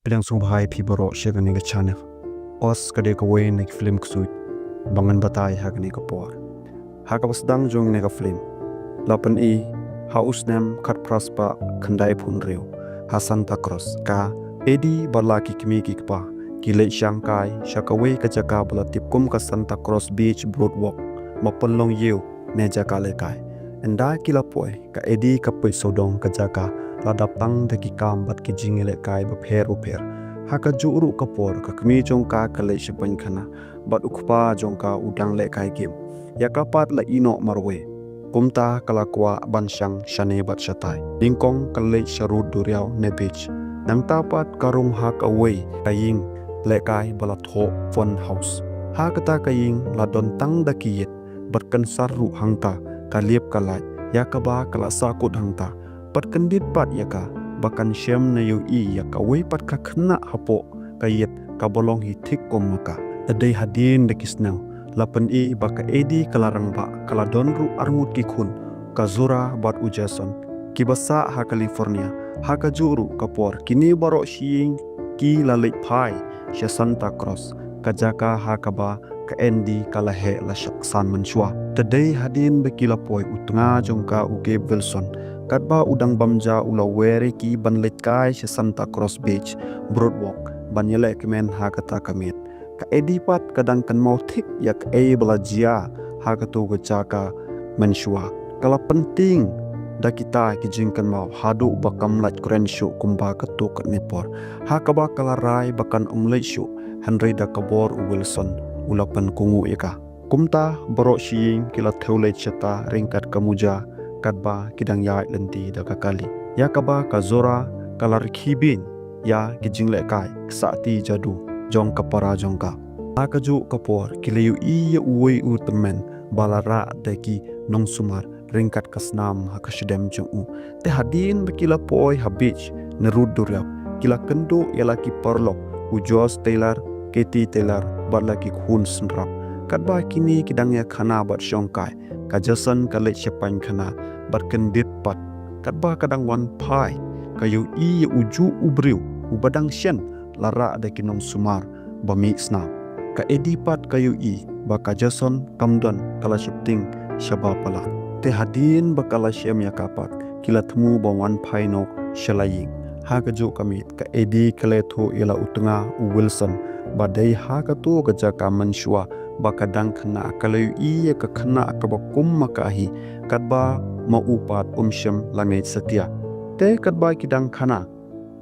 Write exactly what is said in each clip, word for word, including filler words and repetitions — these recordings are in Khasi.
Pdiang sngewbha ïa phi baroh sha kane ka channel. Oz ka dei kawei na ki film ksuid ba ngan batai ha kane ka por. Ha kaba sdang jong kane ka film la pyni ha u snem khatphra spah khyndaiphew hynriew ha Santa Cruz, ka Eddie bad la ki kmie ki kpa ki leit shangkai sha kawei ka jaka ba la tip kum ka Santa Cruz Beach Boardwalk, ba pynlong ïew ne jaka lehkai. Ynda ki la poi, ka Eddie ka poi sawdong ka jaka, la dap tang da ki kam bad ki jingïalehkai bapher bapher. Ha kajuh ruh ka por, ka kmie jong ka ka leit sha paikhana bad u kpa jong ka u dang lehkai game. Ïa ka pat la ïeh noh marwei. Kumta ka la kwah ban shang shane bad shatai. Nyngkong ka leit sha rud duriaw ne beach. Nangta pat ka rung ha kawei ka ïing lehkai ba la thoh fun house. Ha kata ka ïing la don tang da ki ïit bad kan sar ruh hangta ka liep ka lait, ïa kaba ka la sahkut hangta. Bad kyndit pat ïa ka ba kan shem ne ïohi ïa kawei pat ka khynnah hapoh ka ïit kaba long hi thik kum ma ka. Te dei hadien da ki snem la pyni ba ka Eddie ka la rangbah, ka la don ruh arngut ki khun, ka Zora bad u Jason, kiba sah ha California. Ha kajuh ruh ka por kine baroh shi ïing ki la leit phai sha Santa Cruz, ka jaka ha kaba ka Eddie ka la heh la shah san mynshuwa. Te dei hadien ba ki la poi, u tnga jong ka u Gabe Wilson, katba u dang bam ja, u la wer ïa ki ban leit kai sha Santa Cruz Beach Boardwalk ban ïalehkmen ha kata ka miet. Ka Eddie pat ka dang kynmaw thik ïa kaei ba la jia ha kato ka jaka mynshuwa. Ka la pyntieng da kita ki jingkynmaw haduh ba kam lait kren shuh kumba kato katne por, ha kaba ka la rai ba kan ym leit shuh, hynrei da ka bor u Wilson u la pynkohnguh ïa ka. Kumta baroh shi ïing ki la thew leit shata ryngkat ka muja, katba ki dang ïaid lynti da ka kali, ïa kaba ka Zora ka la rkhie beiñ ïa ki jinglehkai ksahti jadu jong ka para jong ka. Ha kajuh ka por ki la ïohi ïa uwei u tymmen ba la rah da ki nongsumar ryngkat ka snam ha ka shadem jong u. Te hadien ba ki la poi ha beach ne rud duriaw, ki la kynduh ïa la ki paralok, u Josh Taylor, Katie Taylor bad la ki khun synrap. Katba kine ki dang ïakhana bad shongkai, ka Jason ka leit sha paikhana bad kyndit pat, katba ka dang wan phai ka ïohi ïa ujuh u briew uba dang shen la rah da ki nongsumar ba mih snam. Ka Eddie pat ka ïohi ba ka Jason kam don, ka la sheptieng shaba palat. Te hadien ba ka la shem ïa ka pat, ki la thmu ban wan phai noh sha la ïing. Ha kajuh ka miet ka Eddie ka la ïathuh ïa la u tnga u Wilson ba dei ha kato ka jaka mynshuwa ba ka dang khynnah ka la ïohi ïa ka khynnah kaba kum ma ka hi, katba ma u pat um shym la ngeit satia. Te katba ki dang khana,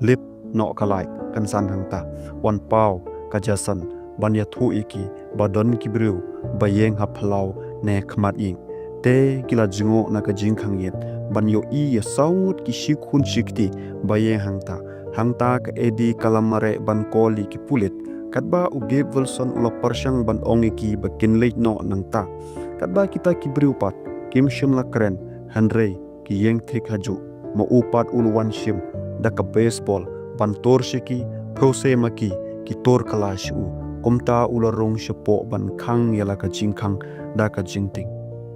lip noh ka lait kynsan hangta, wan paw ka Jason ban ïathuh ïa ki ba don ki briew ba ïeng ha phyllaw ne khmat ïing. Te ki la jngoh na ka jingkhang ïit ban ïohi ïa saw ngut ki shikhun shikti ba ïeng hangta. Hangta ka Eddie ka la mareh ban call ïa ki pulit, katba u Gabe Wilson u la pyrshang ban ong ïa ki ba kin leit noh nangta. Katba kita ki briew pat kim shym la kren, hynrei ki ïeng thik hajuh. Ma u pat u la wan shim da ka baseball ban tur sha ki, phew se ma ki ki tur kylla sha u. Kumta u la rung shapoh ban khang ïa la ka jingkhang da ka jingtieng.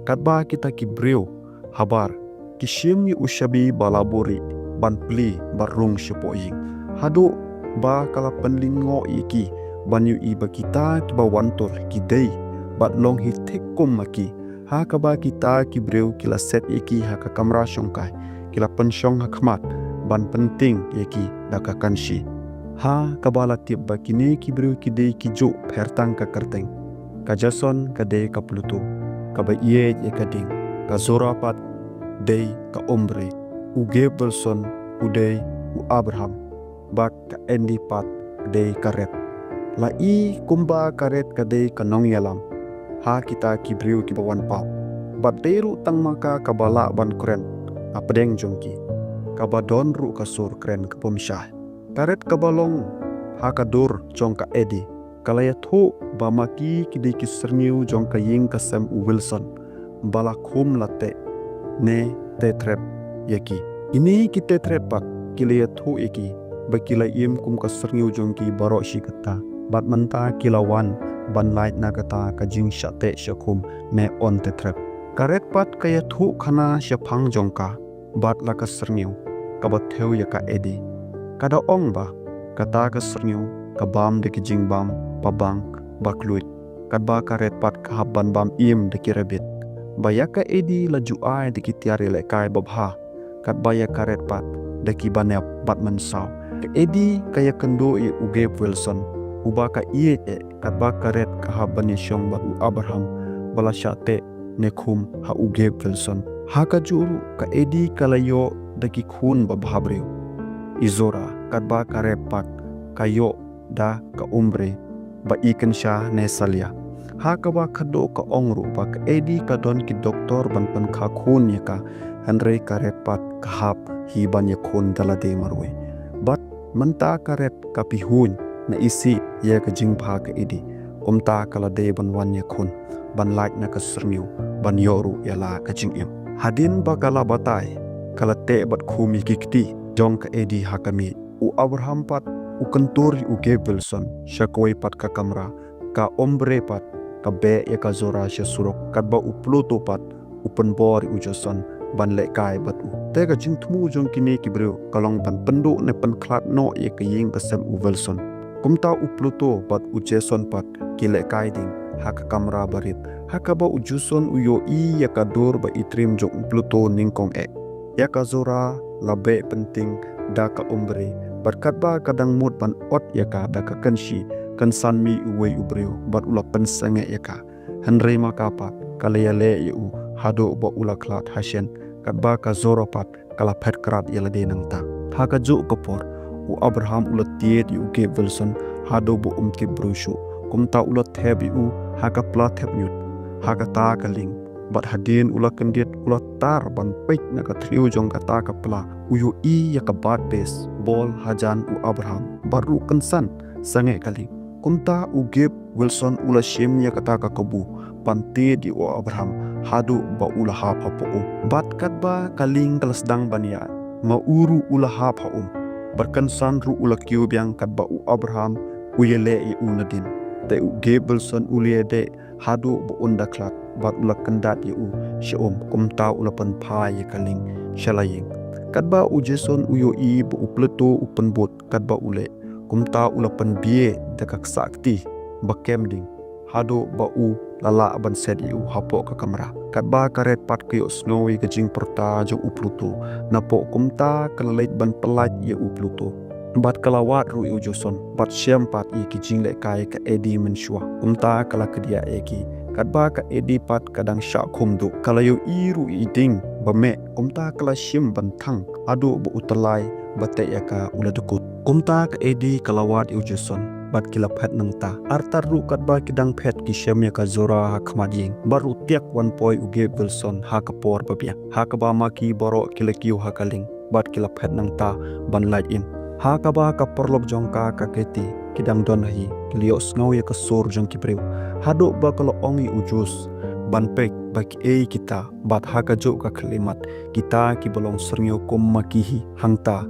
Katba kita ki briew habar ki shim ïa u shabi ba la buhrieh ban plie bad rung shapoh ïing, haduh ba ka la pynlyngngoh ïa ki ban ïohi ba kita kiba wan tur ki dei bad long hi thik kum ma ki. Ha kaba kita ki briew ki la set ïa ki ha ka kamra shongkai, ki la pynshong ha khmat ban pyntieng ïa ki da ka kanshi. Ha kaba la tip ba kine ki briew ki dei kijuh pher tang ka kyrteng. Ka Jason ka dei ka Pluto kaba ïeit ïa ka ding, ka Zora pat dei ka Hombre, u Gabe Wilson u dei u Abraham, bad ka Eddie pat dei ka Red. La i kumba ka Red ka dei ka nongïalam ha kita ki briew kiba wan paw, bad dei ruh tang ma ka kaba lah ban kren hapdeng jong ki, kaba don ruh ka sur kren ka bym shai. Ka Red kaba long ha ka dur jong ka Eddie ka la ïathuh ba ma ki ki dei ki syrngiew jong ka ïing ka sem u Wilson ba la khum la teh ne teh threp ïa ki. Kine ki teh threp pat ki la ïathuh ïa ki ba ki la im kum ka syrngiew jong ki baroh shi katta, bad mynta ki la wan ban lait na kata ka jingshah teh shah khum ne on teh threp. Ka Red pat ka ïathuh khana shaphang jong ka bad la ka syrngiew kaba thew ïa ka Eddie. Ka da ong ba Kata ka syrngiew ka bam da ki jingbam ba bang ba khlud, katba ka ret pat ka hap ban bam im da ki rabbit. Ba ïa ka Eddie la ju ai da ki tiar ïalehkai babha, katba ïa ka ret pat da ki banep bad mynsaw. Ka Eddie ka ïakynduh ïa u Gabe Wilson, uba ka ïeit eh, katba ka ret ka hap ban ïashong bad u Abraham, ba la shah teh ne khum ha u Gabe Wilson. Ha kajuh ruh ka Eddie ka la ïoh da ki khun babha briew, i Zora, katba ka ret pat ka ïoh da ka Umbre, ba i kynsha ne salia. Ha kaba khadduh ka ong ruh ba ka Eddie ka don ki doktor ban pynkha khun ïa ka, hynrei ka ret pat ka hap hi ban ïakhun da lade marwei. Bad mynta ka ret ka pyrhuh na isih ïa ka jingbha ka Eddie. Kumta ka la dei ban wan ïakhun, ban lait na ka syrngiew, ban ïoh ruh ïa la ka jingim. Hadien ba ka la batai, ka la teh bad khum ïa ki kti jong ka Eddie ha ka miej. U Abraham pat u kyntur ïa u Gabe Wilson sha kawei pat ka kamra. Ka Umbre pat ka beh ïa ka Zora sha surok, katba u Pluto pat u pynbor ïa u Jason ban lehkai bad u. Te ka jingthmu jong kine ki briew ka long ban pynduh ne pynkhlad noh ïa ka ïing ka sem u Wilson. Kumta u Pluto bad u Jason pat ki lehkai ding ha ka kamra barit. Ha kaba u Jason u ïohi ïa ka dur ba itriem jong u Pluto nyngkong eh. Ïa ka Zora la beh pynting da ka Umbre, bad katba ka dang mut ban ot ïa ka da ka kynshi, kynsan mih uwei u briew bad u la pynsangeh ïa ka. Hynrei ma ka pat ka la ïaleh ïa u haduh ba u la khlad hashen, katba ka Zora pat ka la phet krad ïa lade nangta. Ha kajuh ka por u Abraham u la tied ïa u Gabe Wilson haduh ba um tip briew shuh. Kumta u la thep ïa u ha ka pla thep ñiut ha kata ka lieng. Bad hadien u la kyndit u la tar ban peit na ka thliew jong kata ka pla, u ïohi ïa ka bat baseball hajan u Abraham, bad ruh kynsan sangeh ka lieng. Kumta u Gabe Wilson u la shim ïa kata ka kabu ban tied ïa u Abraham haduh ba u la hap hapoh um. Bad katba ka lieng ka la sdang ban ïaid, ma u ruh u la hap ha um. Bad kynsan ruh u la kiew biang katba u Abraham u ïaleh ïa u nadien. Te u Gabe Wilson u la ïadei haduh ba un da khlad, bad u la kyndat ïa u sha um, kumta u la pynphai ïa ka lieng sha la ïing. Katba u Jason u ïohi ba u Pluto u pynbud katba u leh, kumta u la pynbiej da ka ksah kti ba kem ding, haduh ba u la lah ban set ïa u hapoh ka kamra. Katba ka ret pat ka ïohsngew ïa ka jingpyrta jong u Pluto napoh, kumta ka la leit ban pyllait ïa u Pluto. Bad ka la wad ruh ïa u Jason, bad shem pat ïa ki jinglehkai ka Eddie mynshuwa. Kumta ka la kdiah ïa ki. Katba ka Eddie pat ka dang shah khum duh, ka la ïohi ruh ïa i dieng ba meh, kumta ka la shim ban thang haduh ba u tyllai ba teh ïa ka u la dkut. Kumta ka Eddie ka la wad ïa u Jason, bad ki la phet nangta. Artat ruh katba ki dang phet ki shem ïa ka Zora ha khmat ïing, bad ruh tiak wan poi u Gabe Wilson ha ka por ba biang. Ha kaba ma ki baroh ki la kiew ha ka lieng, bad ki la phet nangta ban lait im. Ha kaba ka paralok jong ka ka Katie ki dang don ha hi, ki la ïohsngew ïa ka sur jong ki briew, haduh ba ka la ong ïa u Josh ban peit ba kiei kita, bad ha kajuh ka khyllipmat kita kiba long syrngiew kum ma ki hi hangta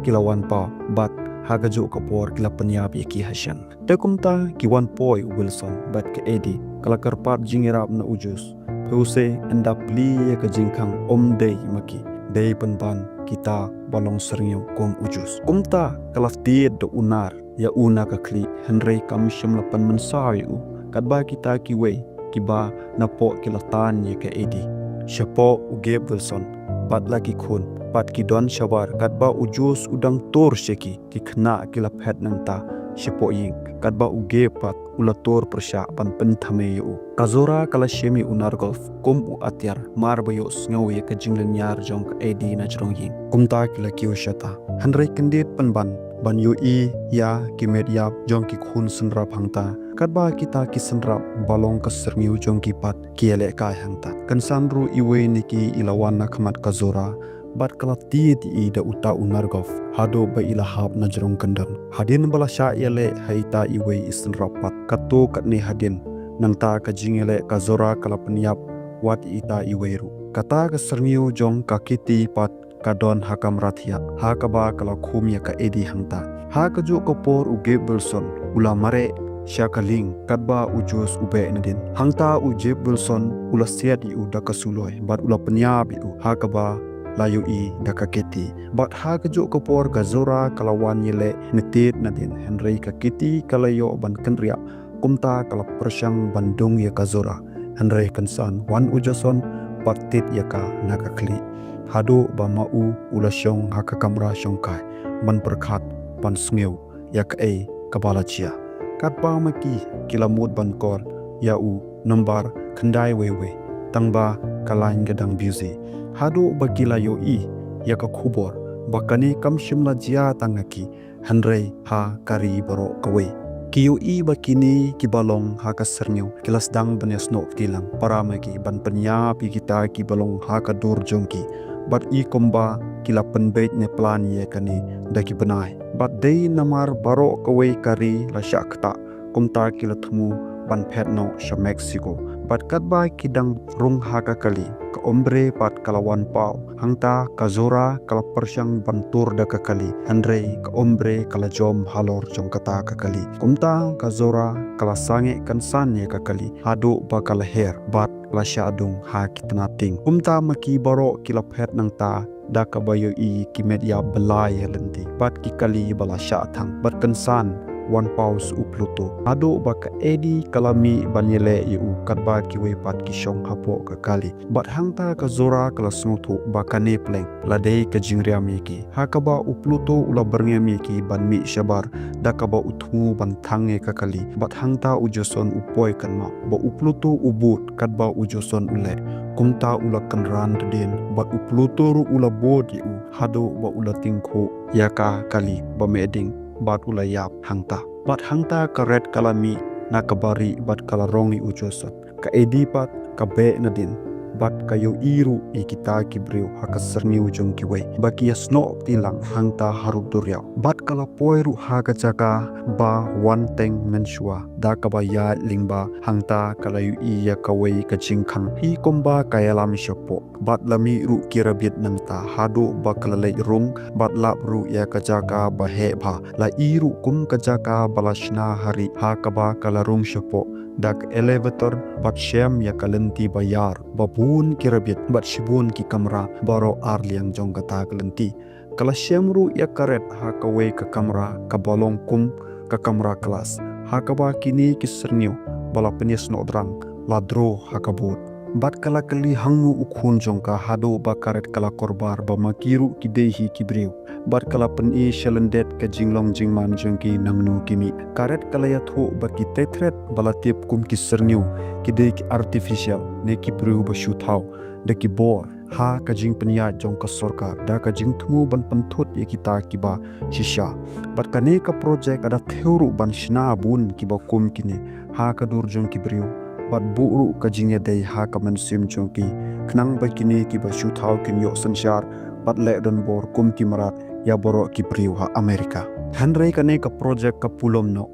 ki la wan paw, bad ha kajuh ka por ki la pynïap ïa ki hashen. Te kumta ki wan poi u Wilson bad ka Eddie, ka la kyrpad jingïarap na u Josh. Phi u se ynda plie ïa ka jingkhang, ym dei ma ki, dei pynban kita ba long syrngiew kum u Josh. Kumta ka la tied da u nar ïa u na ka khlieh, hynrei kam shym la pynmynsaw ïa u. Katba kita kiwei kiba napoh ki la tan ïa ka Eddie shapoh u Gabe Wilson bad la ki khun, bad ki don shabar katba u Josh u dang tur sha ki. Ki khynnah ki la phet nangta shapoh ïing, katba u Gabe pat u la tur pyrshah ban pynthame ïa u. Ka Zora ka la shim ïa u nar golf kum u atiar, mar ba ïohsngew ïa ka jinglynñiar jong ka Eddie na jrong ïing. Kumta ki la kiew shata, hynrei kyndit pynban ban ïohi ïa ki met ïap jong ki khun synrap hangta, katba kita ki synrap ba long ka syrngiew jong ki pat ki ïalehkai hangta. Kynsan ruh iwei na ki i la wan na khmat ka Zora, bad ka la tied ïa i da uta u nar golf haduh ba i la hap na jrong kyndon. Hadien ba la shah ïaleh ha ita iwei i synrap pat, katto katne hadien nangta ka jingïaleh ka Zora ka la pynïap wat ïa ita iwei ruh. Kata ka syrngiew jong ka Katie pat ka don ha kamra thiah, ha kaba ka la khum ïa ka Eddie hangta. Ha kajuh ka por u Gabe Wilson u la mareh sha ka lieng katba u Josh u beh nadien. Hangta u Gabe Wilson u la siat ïa u da ka suloi bad u la pynïap ïa u, ha kaba la ïohi da ka Katie. Bad ha kajuh ka por ka Zora ka la wan ïaleh nitied nadien, hynrei ka Katie ka la ïoh ban kynriah, kumta ka la pyrshang ban dung ïa ka Zora. Hynrei kynsan wan u Jason bad tied ïa ka na ka khlieh, haduh ba ma u u la shong ha ka kamra shongkai ban pyrkhat, ban sngew ïa kaei kaba la jia. Katba ma ki ki la mut ban call ïa u nambar khyndai wei wei, tangba ka line ka dang busy. Haduh ba ki la ïohi ïa ka khubor ba kane kam shym la jia tang ha ki, hynrei ha ka ri baroh kawei. Ki ïohi ba kine kiba long ha ka syrngiew ki la sdang ban ïasnoh kti lang para ma ki ban pynïap ïa kita kiba long ha ka dur jong ki. Bad i kumba ki la pynbeit ne plan ïa kane da ki bnai. Bad dei namar baroh kawei ka ri la shah ktah, kumta ki la thmu ban phet noh sha Mexico. Bad katba ki dang rung ha ka kali, ka Hombre pat ka la wan paw. Hangta ka Zora ka la pyrshang ban tur da ka kali, hynrei ka Hombre ka la jom halor jong kata ka kali. Kumta ka Zora ka la sangeh kynsan ïa ka kali haduh ba ka la her bad la shah dung ha ki tnat tieng. Kumta ma ki baroh ki la phet nangta da kaba ïohi ki met ïap ba lai ha lynti bad ki kali ba la shah thang. Bad kynsan wan paw sa u Pluto, haduh ba ka Eddie ka la mih ban ïaleh ïa u katba kiwei pat ki shong hapoh ka kali. Bad hangta ka Zora ka la sngewthuh ba kane pleng la dei ka jingriam ïa ki. Ha kaba u Pluto u la byrngem ïa ki ban mih shabar da kaba u thmu ban thang ïa ka kali. Bad hangta u Jason u poi kynmaw ba u Pluto u bud katba u Jason u leh. Kumta u la kynran dien bad u Pluto ruh u la bud ïa u haduh ba u la tyngkhuh ïa ka kali ba meh ding bad u la ïap hangta. Bad hangta ka Red ka la mih na kaba rieh bad ka la rong ïa u Jason. Ka Eddie pat ka beh nadien bad ka ïohi ruh ïa kita ki briew ha ka syrngiew jong kiwei ba ki ïasnoh kti lang hangta harud duriaw. Bad ka la poi ruh ha ka jaka ba wan teng mynshuwa da kaba ïaid lyngba. Hangta ka la ïohi ïa kawei ka jingkhang hi kumba ka ïalam shapoh. Bad la mih ruh ki rabbit nangta haduh ba ka la leit rung bad lap ruh ïa ka jaka ba heh bha. La i ruh kum ka jaka ba la shna ha rieh ha kaba ka la rung shapoh da ka elevator bad shem ïa ka lynti ba ïar ba bun ki rabbit bad shibun ki kamra baroh ar liang jong kata ka lynti. Ka la shem ruh ïa ka Red ha kawei ka kamra kaba long kum ka kamra klas ha kaba kine ki syrngiew ba la pynïasnoh drang la draw ha ka bud. Bad ka la kylli hangno u khun jong ka haduh ba ka Red ka la kyrpad ba ma ki ruh ki dei hi ki briew. Bad ka la pyni sha lyndet ka jinglong jingman jong ki nangno ki mih. Ka Red ka la ïathuh ba ki Tethered ba la tip kum ki syrngiew ki dei ki artificial ne ki briew ba shu thaw da ki bor ha ka jingpynïaid jong ka sorkar da ka jingthmu ban pynthut ïa kita kiba shisha. Bad kane ka project ka da thew ruh ban shna bun kiba kum kine ha ka dur jong ki briew. Bad buh ruh ka jingïadei ha ka mynsiem jong ki khnang ba kine kiba shu thaw kin ïoh synshar bad leh donbor kum ki mrad ïa baroh ki briew ha America. Hynrei kane ka project ka pulom noh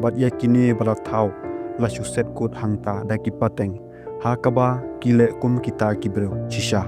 bad ïa kine ba la thaw la shu set kut hangta da ki pateng ha kaba ki leh kum kita ki briew shisha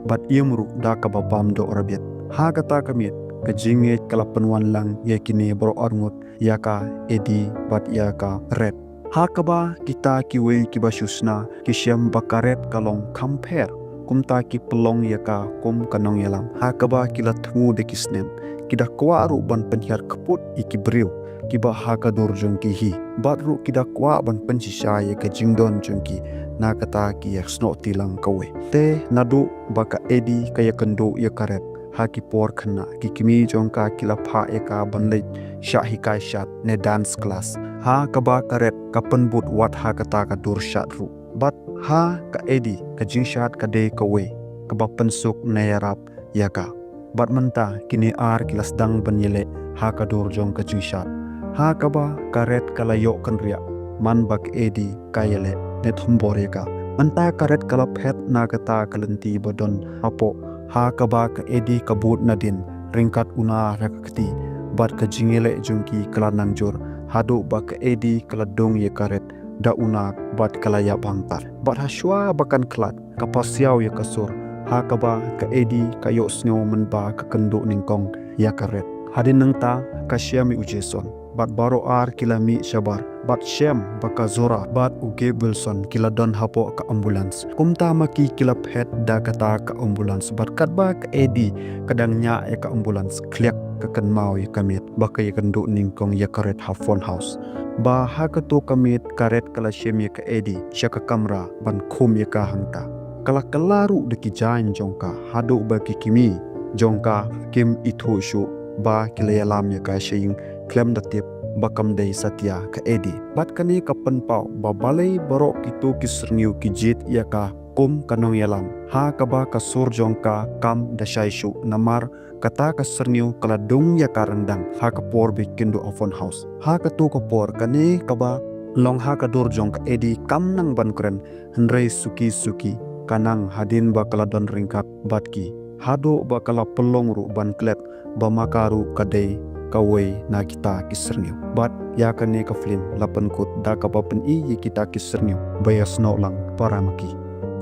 bad im ruh da kaba bam doh rabiat. Ha kata ka miet ka jingngeit ka la pynwan lang ïa kine baroh arngut, ïa ka Eddie bad ïa ka Red. Ha kaba kita kiwei kiba shu shna ki shem ba ka Red ka long kham pher, kumta ki pynlong ïa ka kum ka nongïalam ha kaba ki la thmu da ki snem. Ki da kwah ruh ban pynhiar kput ïa ki briew kiba ha ka dur jong ki hi. Bad ruh ki da kwah ban pynshisha ïa ka jingdon jong ki na kata ki ïasnoh kti lang kawei. Te naduh ba ka Eddie ka ïakynduh ïa ka Red ha ki por khynnah, ki kmie jong ka ki la phah ïa ka ban leit shah hikai shad ne dance class ha kaba ka Red ka pynbud wat ha kata ka dur shad ruh. Bad ha ka Eddie ka jingshad ka dei kawei kaba pynsuk ne ïarap ïa ka. Bad mynta kine ar ki la sdang ban ïaleh ha ka dur jong ka jingshad ha kaba ka Red ka la ïoh kynriah man ba ka Eddie ka ïaleh ne thombor ïa ka. Mynta ka Red ka la phet na kata ka lynti ba don hapoh ha kaba ka Eddie ka bud nadien ryngkat u nar ha ka kti. Bad ka jingïaleh jong ki ka la nang jur haduh ba ka Eddie ka la dung ïa ka Red da u nar bad ka la ïap hangta. Bad ha shuwa ba kan khlad ka pasiaw ïa ka sur ha kaba ka Eddie ka ïohsngew mynba ka kynduh nyngkong ïa ka Red. Hadien nangta ka shem ïa u Jason bad baroh ar ki la mih shabar bad shem ba ka Zora bad u Gabe Wilson ki la don hapoh ka ambulance. Kumta ma ki ki la phet da kata ka ambulance bad katba ka Eddie ka dang ñiah ïa ka ambulance, kliak ka kynmaw ïa ka miet ba ka ïakynduh nyngkong ïa ka Red ha Fun House. Ba ha kato ka miet ka Red ka la shim ïa ka Eddie sha ka kamra ban khum ïa ka hangta. Ka la kylla ruh da ki jaiñ jong ka haduh ba ki kmie jong ka kim ithuh shuh ba ki la ïalam ïa ka sha ïing khlem da tip ba kam dei satia ka Eddie. Bad kane ka pynpaw ba balei baroh kito ki syrngiew ki jied ïa ka kum ka nongïalam, ha kaba ka sur jong ka kam da shai shuh namar kata ka syrngiew ka la dung ïa ka ryndang ha ka por ba ki kynduh ha Fun House. Ha kato ka por kane kaba long ha ka dur jong ka Eddie kam nang ban kren, hynrei suki suki ka nang hadien ba ka la don ryngkat bad ki, haduh ba ka la pynlong ruh ban klet ba ma ka ruh ka dei kawei na kita ki syrngiew. Bad ïa kane ka film la pynkut da kaba pyni ïa kita ki syrngiew ba ïasnoh lang para ma ki.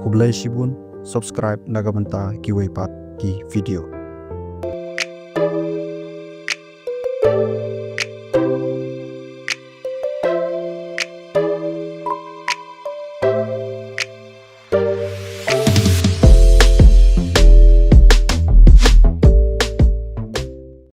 Khublei shibun, subscribe na ka bynta kiwei pat ki video.